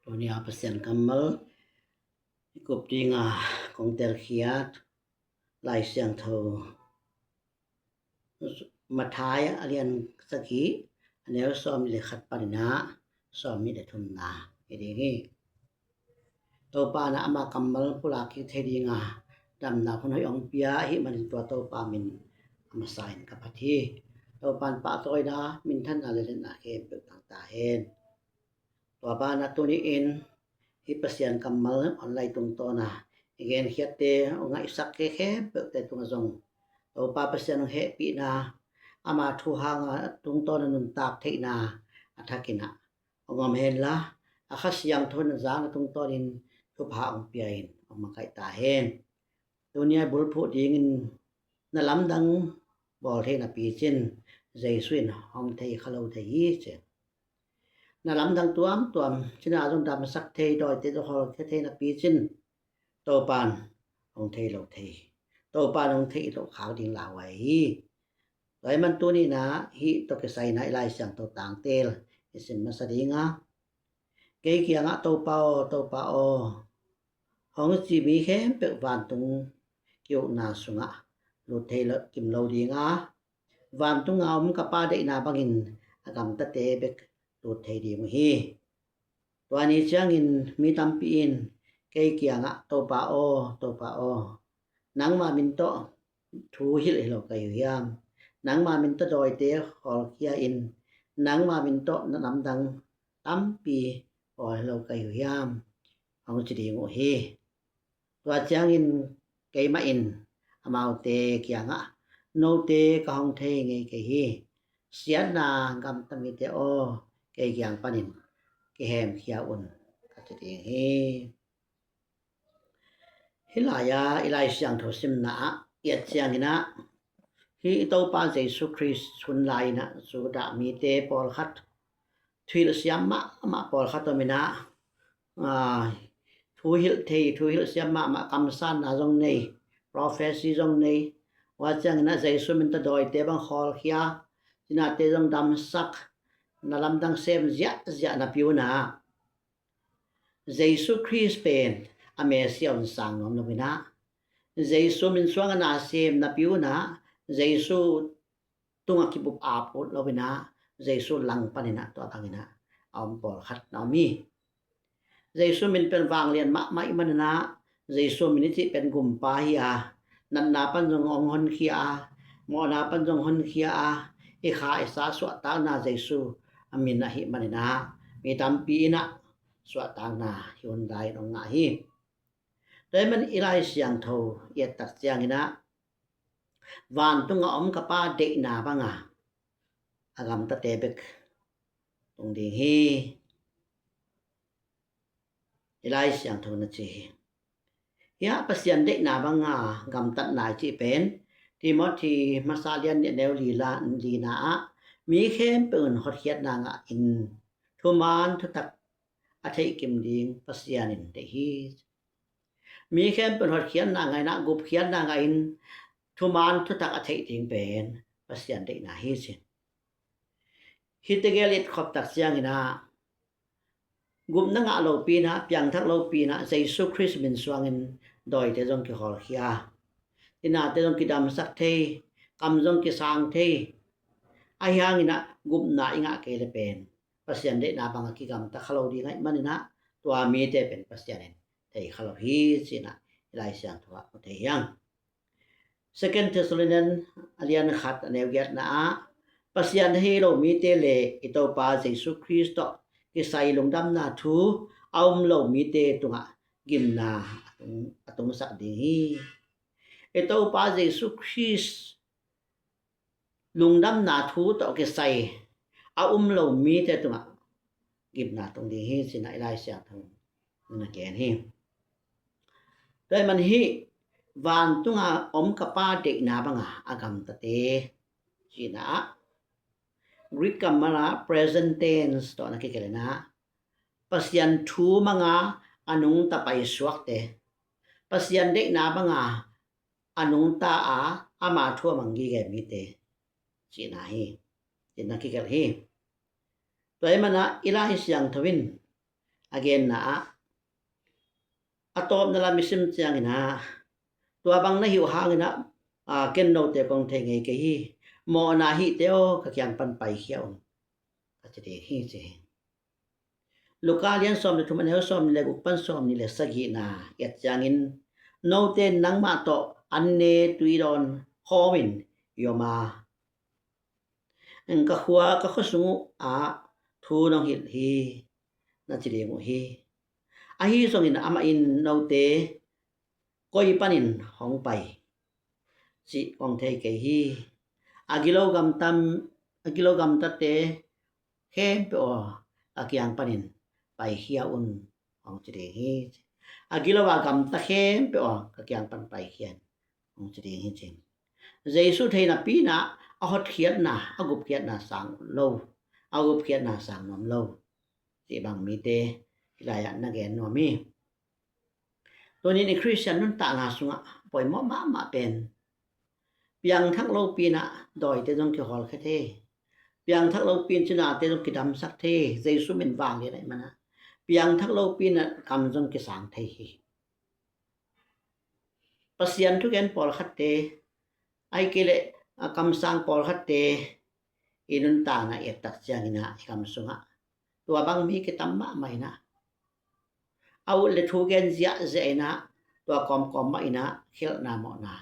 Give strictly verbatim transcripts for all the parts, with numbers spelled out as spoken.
Tuni a Pasian kammal i kup dinga kong telkhiat Lai Siangtho Matthai a lian sagih, a neu sawmnih le khat panin ah sawmnih le thumna hi ding hi. Topa in ah ama kammal pulak kik thei dinga damna hun hoih hong pia ahih manin tua Topa min a masa in ka phat hi. Topa in pahtawina, minthanna le liatna khempeuh tang ta hen. Tua banah tuni-in hih Pasian kammal online tungtawna i genkhiatte hong ngaihsak kei khempeuhte tungah zong Topa Pasian hong hehpihna, ama thu hanga tungtawna nuntak theihna a thakin ah hong om henla, a Kha Siangtho in a zakna tungtawnin thupha hong pia-in hong makaih ta hen. Tuni a bulphuh dingin na lamdang bawl thei napi cin Jesu in hong thei kha lo thei hi ci. Na lamdang tuamtuam, cina zong damsak thei, dawite zong hawlkhia thei napi cin Topa in hong thei lo thei, Topa in hong thei lo khak ding lauhuai hi. Tua ahih man tuni in ah hih tawh kisai in ah i Lai Siangtho tangtel i sim masa dinga, kei kiangah Topa aw, Topa aw, hong ci mi khempeuh vantung ki-ukna sungah lut thei lo, kim lo dinga, vantunga om ka Pa deihna bangin a gamtate bek lut thei ding uh hi. Tua ni ciangin mi tampi in kei kiangah Topa aw, Topa aw, nangma min tawh thu hilh hi lo ka hi uh hiam? Nangma min tawh dawite hawlkhia in nangma min tawh na lamdang tampi bawl hi lo ka hi uh hiam? Hong ci ding uh hi. Tua ciangin keimah in amaute kiangah, note ka hong thei ngei kei hi. Siatna gamta mite aw, kei kiang panin kihemkhia un, ka ci ding hi. Hih lai-a i Lai Siangtho simna ah i et ciangin ah hih i Topa Jesu Khrist hun lai-in ah Judah mite pawlkhat, thuhilh siam mahmah pawlkhat om in ah, aa, thuhilh thei, thuhilh siam mahmah, kamsanna zong nei, prophecy zong nei. Tua ciangin ah Jesu min tawh dawite bang hawlkhia, cinate zong damsak, na lamdang sem ziahziah napi un ah Jesu Khrist pen a Messiah un sang nuam lo in ah, Jesu min suang a na sem napi un ah Jesu tungah kibup ap ut lo in ah Jesu langpan in ah tua bangin ah a om pawlkhat na om hi. Jesu min pen vanglian mahmah ahih manin ah Jesu min i cih pen gumpa hi a, natna pan zong hong honkhia a, mawhna pan zong honkhia a, i kha i sa suahtakna Jesu a min ahih manin ah mi tampi in ah suahtakna hih hun lai-in hong ngah hi. Tua ahih man i Lai Siangtho i et tak ciangin ah vantung a om ka Pa deihna banga a gamtate bek tung ding hi. I Lai Siangtho na ci hi. Hiah Pasian deihna banga gamtatna i cih pen Timothy masa lian nih a neu li la, lina ah mi khempeuh in hotkhiatna ngah in thuman thutak a theih kim ding Pasian in deih hi. Mi khempeuh in hotkhiatna ngah in ah gupkhiatna ngah in thuman thutak a theih ding pen Pasian deihna hi ci. Hih tegel i et khop tak ciangin ah gupna ngah lopi in ah, piangthak lopi in ah Jesu Khrist min suangin dawite zong kihawlkhia, cinate zong kidamsak thei, kam zong kisang thei. Ahi hangin ah gupna i ngah kei le pen Pasian deihna banga kigamta kha lo ding ahih manin ah tua mite pen Pasian in thei kha lo hi ci-in ah i Lai Siangtho ah mu thei hi hang. Second Thessalonians a lian khat a neu giatna ah Pasian thei lo mite le i Topa Jesu Khrist tawh kisai lungdamna thu a um lo mite tungah gimna a tung, a tungsak ding hi. I Topa Jesu Khrist lungdamna thu tawh kisai a um lo mite tungah gimna tung ding hi ci-in ah i Lai Siangtho in a gen hi. Tua ahih man hih vantunga om ka Pa deihna banga a gamtate cihna ah Greek kammal ah present tense tawh na kigelh in ah Pasian thu manga a nungta paisuakte, Pasian deihna banga a nungta a ama thu a mang gige mite cihna hi, cihna kigelh hi. Tua ahih man ah i Lai Siangtho in A genna ah, a tawpna lam i sim ciangin ah, tua bang na hi uh hangin ah, ken note kong thei ngei kei hi. Mawhna hihte aw, ka kiang pan paikhia un, ka ci ding hi, ci hi. Luka lian sawm le thum, a neu sawm le guk pan sawm nih le sagihna i et ciangin, note nangmah tawh an ne tui dawn khawmin i om a, ka khua ka khuasung uh ah thu nong hilh hi, na ci ding uh hi. Ahi zongin amah in note koi panin hong pai cih kong thei kei hi. A gilo gamtam, a gilo gamtate khempeuh aw, ka kiang panin paikhia un, hong ci ding hi. A gilo a gamta khempeuh aw, ka kiang pan paikhia un, hong ci ding hi, ci. Jesu thei napi-in ah a hotkhiatna, a gupkhiatna sang lo, a gupkhiatna sang nuam lo cih bang mite hih lai-ah na gen nuam hi. Tunin i Khristian nuntakna sungah poimawh mahmah pen, piangthak lopi-in ah dawite zong kikhawlkhia thei, piangthak lopi-in cinate zong kidamsak thei, Jesu min vanglian ahih manin ah piangthak lopi-in ah kam zong kisang thei hi. Pasian thugen pawlkhatte, ahih kei leh a kamsang pawlkhatte i nuntakna i et tak ciangin ah i kam sungah tua bang mi kitam mahmah in ah, a ut le thu gen ziahziah in ah, tua kawmkawm mah in ah khialhna mawhna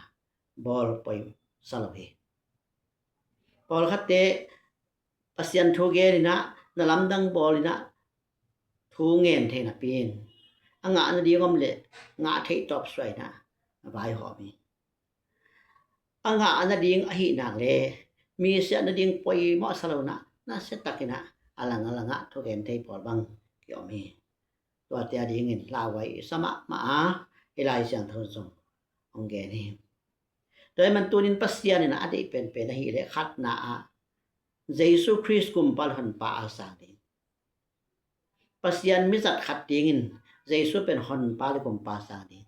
bawl poisa lo hi. Pawlkhatte Pasian thu gen in ah, na lamdang bawl in ah, thu ngen thei napi-in a ngah nading om leh ngah theih tawp suah in ah a vaihawm hi. A ngah nading ahih nak leh mi siah nading poimawh sa lo in ah, nasia takin ah a lang a langah thugen thei pawl bang kiom hi. Tuate adingin lauhuai i sa mahmah a, i Lai Siangtho zong hong gen hi. Tua ahih manin tunin Pasian in ah a deih penpen ahih leh khatna ah Jesu Khrist kumpa le honpa a sang ding. Pasian mizat khat dingin Jesu pen honpa le kumpa sang ding.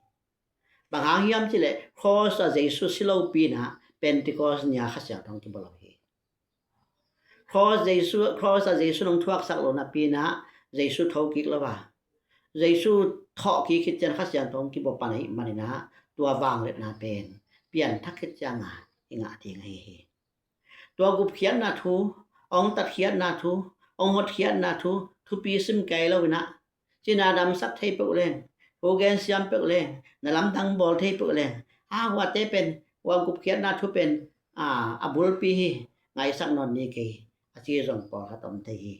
Bang hang hiam cih leh cross ah Jesu si lopi-in ah Pentecost ni-a Kha Siangtho hong kibawl lo hi. Cross Jesu, cross ah Jesu nong thuaksak lo napi-in ah Jesu tho kik lo a, Jesu thawh kik khit ciang Kha Siangtho hong kibawl pan ahih manin ah tua vangliatna pen pianthak khit ciang a i ngah ding ahi hi. Tua gupkhiatna thu, hong tatkhiatna thu, hong hotkhiatna thu, thupi sim kei lo in ah, cina damsak thei peuh leng, thu gen siam peuh leng, na lamdang bawl thei peuh leng, a, huate pen, hua gupkhiatna thu pen a, a bulpi hi, ngaihsak nawn ni kei, a ci zong pawlkhat om thei hi.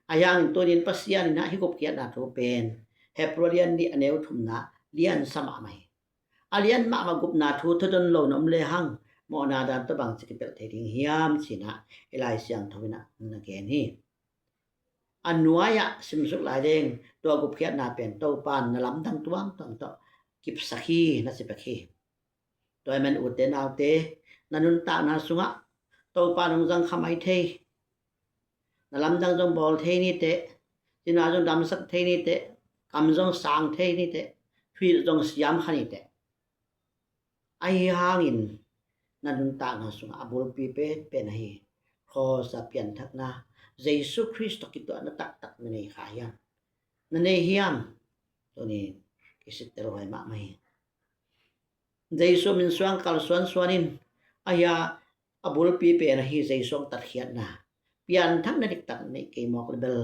Ahi hangin tunin Pasian in ah hih gupkhiatna thu pen Hebru lian nih, a neu thumna lian sa mahmah hi. A lian mahmah gupna thu thudon lo na om lehang, mawhna dan tawh bangci kipelh thei ding hiam ci-in ah i Lai Siangtho in ah na gen hi. A nuai-ah simsuk lai leng, tua gupkhiatna pen Topa in na lamdang tuamtuam tawh kipsak hi, na ci bek hi. Tua ahih manin ute naute, na nuntakna sungah Topa in hong zang kha mai thei, na lamdang zong bawl thei ni teh, cina zong damsak thei ni teh, kam zong sang thei ni teh, thuhilh zong siam kha ni teh. Ahi hangin na nuntakna sungah a bulpi penpen ahi cross a pianthakna, Jesu Khrist tawh kituahna taktak na nei kha hiam? Na nei hiam? Tunin kisittel huai mahmah hi. Jesu min suang kalsuan suan in, ahi a, a bulpi pen ahi Jesu hong tatkhiatna, pianthakna diktak neih kei mawk le bel,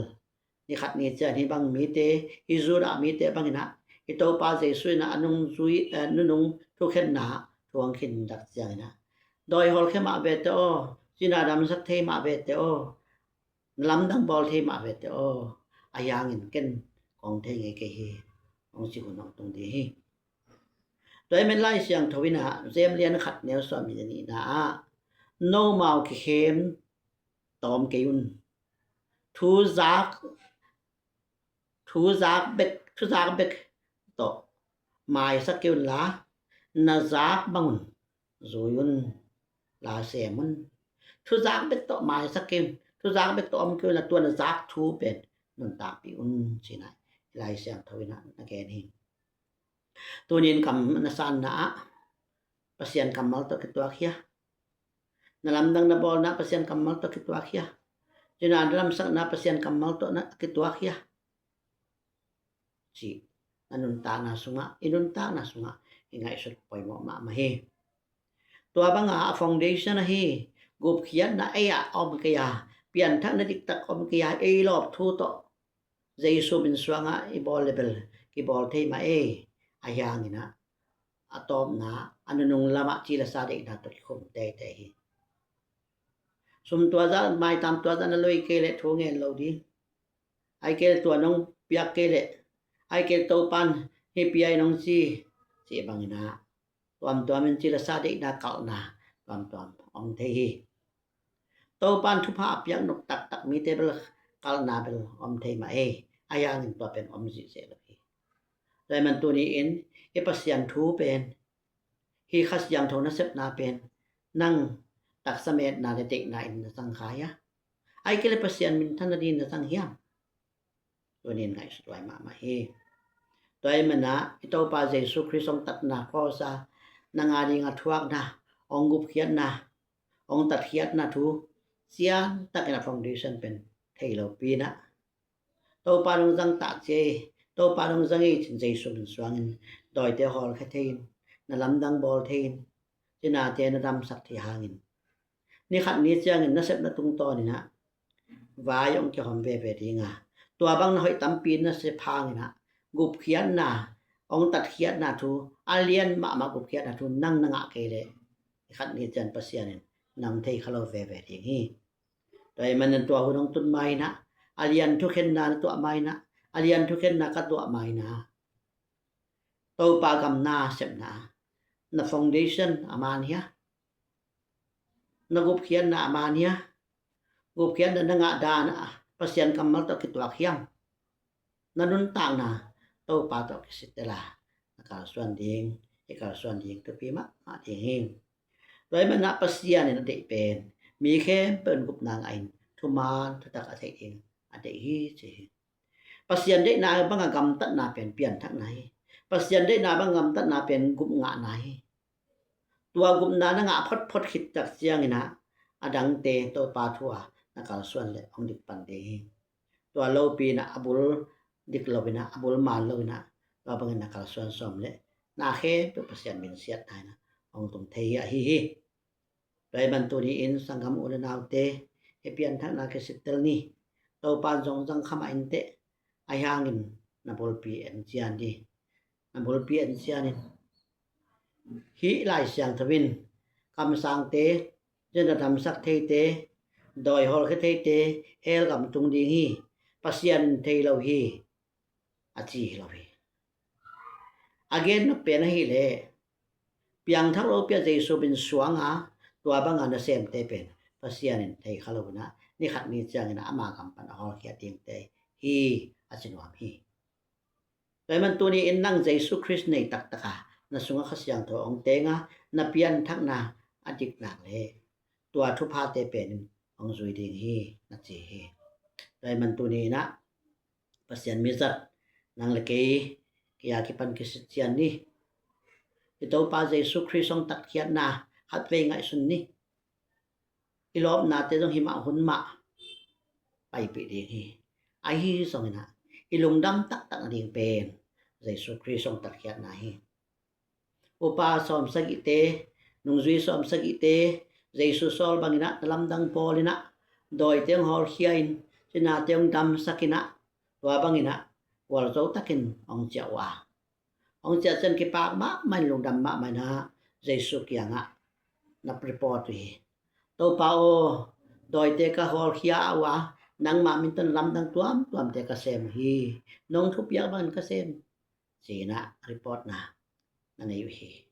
ni khat ni ciang hih bang mite, hih Judah mite bangin ah, i Topa Jesu in ah a nungzui, eh, nunung thukhenna ah thu hong khin tak ciangin ah, dawi hawlkhia mah vete aw, cina damsak thei mah vete aw, na lamdang bawl thei mah vete aw, ahi hangin ken kong thei ngei kei hi, hong ci hun hong tung ding hi. Tua ahih manin Lai Siangtho in ah James lian khat neu sawm nih le nihna ah, nomau kikhem tawm kei un. Thu zak, thu zak bek, thu zak bek tawh maisak kei unla, na zak bangun zui un, la sem un. Thu zak bek tawh maisak kei un, thu zak bek tawh om kei unla, tua na zak thu pen nuntakpih un, ci-in ah i Lai Siangtho in ah na gen hi. Tunin kam na sanna ah Pasian kammal tawh kituak hia? Na lamdang na bawlna Pasian kammal tawh kituak hia? Cina na damsakna Pasian kammal tawh na kituak hia? cih na nuntakna sungah, i nuntakna sungah i ngaihsut poimawh mahmah hi. Tua banga a foundation ahi gupkhiatna ei ah om kei a, pianthakna diktak om kei a, ei lawp thu tawh Jesu min suangah i bawl le bel kibawl thei mah ei. Ahi hangin ah a tawpna a nunung lamah ci le sa deihna tawh kikhum teitei hi. Sum tua zah, maitam tua zah na loi kei leh thu ngen lo ding. Ai kei leh tua nong piak kei leh, ai kei leh Topan hih piai nong ci, cih bangin ah tuamtuam in ci le sa deihna kalhna tuamtuam om thei hi. Topan thupha a piak nop taktak mite bel kalhna bel om thei mah ei. Ahi hangin tua pen om zihziah lo hi. Tua ahih man tuni-in i Pasian thu pen, hi Kha Siangtho nasepna pen nang taksa metna le deihna in na zang kha hia? Ai kei leh Pasian minthanna dingin na zang hiam? Tuni-in ngaihsut huai mahmah hi. Tua ahih manin ah i Topa Jesu Khrist hong tatna cross a nang a dinga thuakna, hong gupkhiatna, hong tatkhiatna thu siantakin a foundation pen thei lopi-in ah Topa nong zang ta ci ei, Topa nong zang ei cin Jesu min suangin dawite hawlkhia thei-in, na lamdang bawl thei-in, cinate na damsak thei hangin ni khat ni ciangin nasepna tungtawnin ah vai hong kihawm veve ding a, tua bang na hoih tampi na sep hangin ah gupkhiatna, hong tatkhiatna thu, a lian mahmah gupkhiatna thu nang na ngah kei leh ni khat ni ciang Pasian in nang thei kha lo veve ding hi. Tua ahih manin tua hun hong tun ma-in ah, a lian thukhenna na tuah ma-in ah, a lian thukhenna ka tuah ma-in ah, Topa gam nasepna na foundation a man hia? Na gupkhiatna a man hia? Gupkhiatna na ngah dan ah Pasian kammal tawh kituak hiam? Na nuntakna Topa tawh kisittel a na kalsuan ding, i kalsuan ding thupi mahmah ding hi. Tua ahih manin ah Pasian in a deih pen mi khempeuh in gupna ngahin thuman thutak a theih ding a deih hi ci hi. Pasian deihna banga gamtatna pen pianthakna hi. Pasian deihna banga gamtatna pen gupngahna hi. Tua gupna na ngah photphot khit tak ciangin ah a dangte Topa thu a na kalsuan leh hong dik pan ding hi. Tua lopi-in ah a bul dik lo-in ah, a bul man lo-in ah, tua bangin na kalsuan sawm leh na khempeuh Pasian min siatna in ah hong tung thei hi ahi hi. Tua ahih man tuni-in sanggam u le naute, hih pianthakna kisittel ni. Topa in zong zang kha mah inteh. Ahi hangin na bulpi en cian ding. Na bulpi en cian in, hih Lai Siangtho in kamsangte, zin a damsak theite, dawi hawlkhia theite hell gam tung ding hi. Pasian in thei lo hi, a ci hi lo hi. A gen nop pen ahih leh piangthak lopi a Jesu min suang a tua banga nasemte pen Pasian in thei kha lo-in ah ni khat ni ciangin ah ama gam pan a hawlkhia dingte hi, a ci nuam hi. Tua ahih man tuni-in nang Jesu Khrist nei taktak a na sungah Kha Siangtho hong teng a na pianthakna a dik nak leh tua thuphate pen in hong zui ding hi, na ci hi. Tua ahih man tuni-in ah Pasian mizat nang le kei, kei a kipan kisit cian ni. I Topa Jesu Khrist hong tatkhiatna khatvei ngaihsun ni. I lawpnate zong hih mah hun mah paipih ding hi. Ahi zongin ah i lungdam taktak nading pen Jesu Khrist hong tatkhiatna hi. Upa sawmsagihte, nungzui sawmsagihte, Jesu sawl bangin ah na lamdang bawl-in ah, dawite hong hawlkhia-in, cinate hong damsak-in ah, tua bangin ah gualzo takin hong ciah uh a, hong ciah ciang kipak mahmah in, lungdam mahmah in ah Jesu kiangah na report uh hi. Topa aw, dawite ka hawlkhia uh a, nangmah min tawh na lamdang tuamtuamte ka sem uh hi. Nong thupiak bangin ka sem, ci-in ah report na na nei uh hi.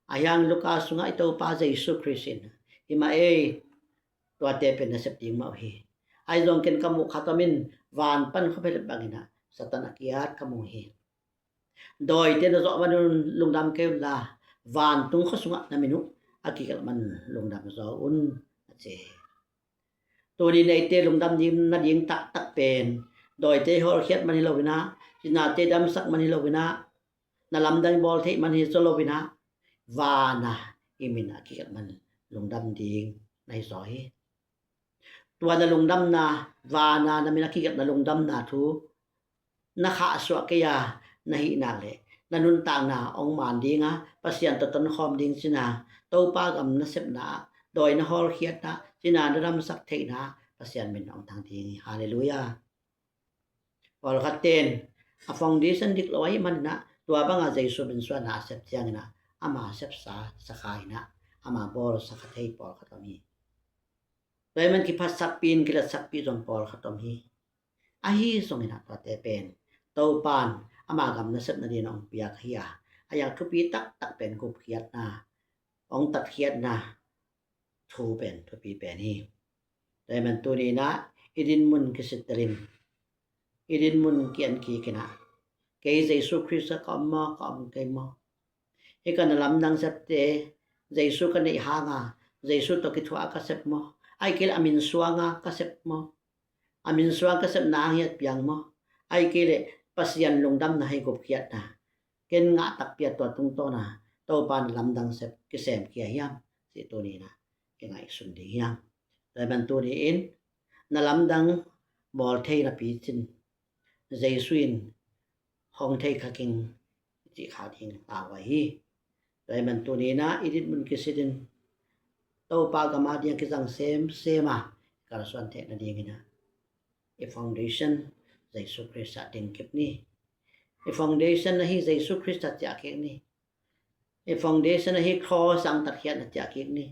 Ahi hang Luka sungah i Topa Jesu Khrist in, hi mah ei, tuate pen na sep ding mah uh hi. Ahi zong ken ka muh khat om in, van pan khuaphelep bangin ah Satan a kiat ka mu hi. Dawite na zawh man un lungdam kei unla, vantung khua sungah na min uh a kigelh man un lungdam zaw un, a ci hi. Tuni-in eite lungdam ding nading taktak pen dawite hawlkhiat man hi lo-in ah, cinate damsak man hi lo-in ah, na lamdang bawl theih man hi zaw lo-in ah, van a i min a kigelh man lungdam ding na hi zaw hi. Tua na lungdamna, van a na min a kigelhna lungdamna thu na khahsuah kei a, na hih nak leh na nuntakna hong maan ding a, Pasian tawh tonkhawm ding cina, Topa gam nasepna ah dawi na hawlkhiatna cina na damsak theihna Pasian min hong thang ding hi. Halleluiah. Pawlkhat ten a foundation dik lo ahih manin ah tua banga Jesu min suahna a sep ciangin ah ama sepsa sakha in ah ama bawlsa kha thei pawlkhat om hi. Tua ahih man kiphatsakpi in kilatsakpi zong pawlkhat om hi. Ahi zongin ah tuate pen Topan ama gam nasepna dingin hong piak hi a, a yak thupi taktak pen gupkhiatna, hong tatkhiatna thu pen thupi pen hi. Tua ahih man tuni in ah i dinmun kisittelin, i dinmun ki-en kik in ah, kei Jesu Khrist ah ka om maw, ka om kei maw? Hih ka na lamdang septe Jesu ka neih hanga Jesu tawh kithuah a ka sep maw? Ahih kei leh a min suanga ka sep maw? A min suang ka sepna hang hiat piang maw? Ahih kei leh Pasian lungdamna hei gupkhiatna ken ngah takpi a tua tungtawna Topa na lamdang sep kisemkhia hiam? Cih tuni in ah kingaihsun ding hiam? Tua ahih man tuni in na lamdang bawl thei napi cin Jesu in hong thei kha king cih kha ding a huai hi. Tua ahih man tuni in ah i dinmun kisitin Topa gam a ding a kizang semsem a kalsuan theih nadingin ah i foundation Jesu Khrist ah dingkip ni. I foundation ahi Jesu Khrist ah ciah kik ni. I foundation ahi cross ah hong tatkhiatna ciah kik ni.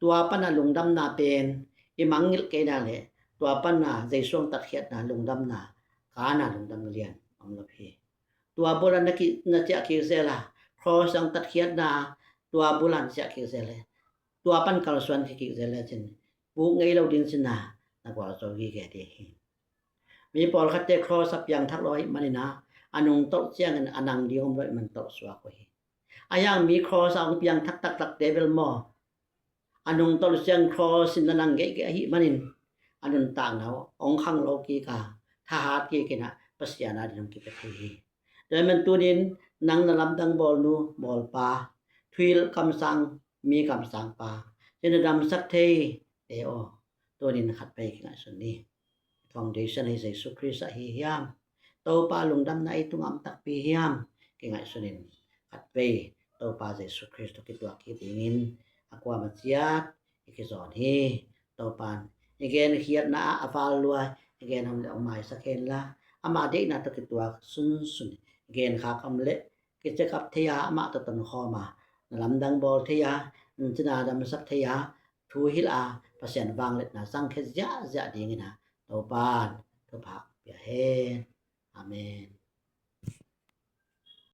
Tua pana lungdamna pen i mangngilh kei nak leh tua pana Jesu hong tatkhiatna lungdamna, kana lungdamna lian om lo hi. Tua bula na ki, na ciah kik zel a, cross ah hong tatkhiatna tua bula na ciah kik zel leh, tua pan kalsuan kik zel lecin puk ngei lo ding cina na gualzo gige ding hi. Mi pawlkhatte cross ah piangthak lo ahih manin ah a nungtolh ciangin a nang ding om lo ahih man tolh suak uh hi. A hiang mi cross ah hong piangthak taktakte bel maw, a nungtolh ciang cross in na nang geihgeih ahih manin a nuntakna uh hong khanglo kik a, thahat kik in ah Pasian a ding hong kipia thei hi. Tua ahih man tunin nang na lamdang bawlnu bawlpa, thuhilh kamsang mi kamsangpa, cina damsak theite aw, tunin khatvei kingaihsun ni. Foundation hi Jesu Khrist ahi hiam? Topa lungdamna ei tungah om takpi hiam? Kingaihsunin khatvei Topa Jesu Khrist tawh kituak kik dingin a kuamah ciat i kizawn hi. Topan i genkhiatna ah a val lua i gen om leh hong maisak hen la, ama deihna tawh kituak sunsun i genkhak om leh kiciakap thei a, amah tawh tonkhawm a, na lamdang bawl thei a, na cina damsak thei a, thuhilh a, Pasian vangliatna zangkhia ziahziah dingin ah Topan thupha pia hen. Amen.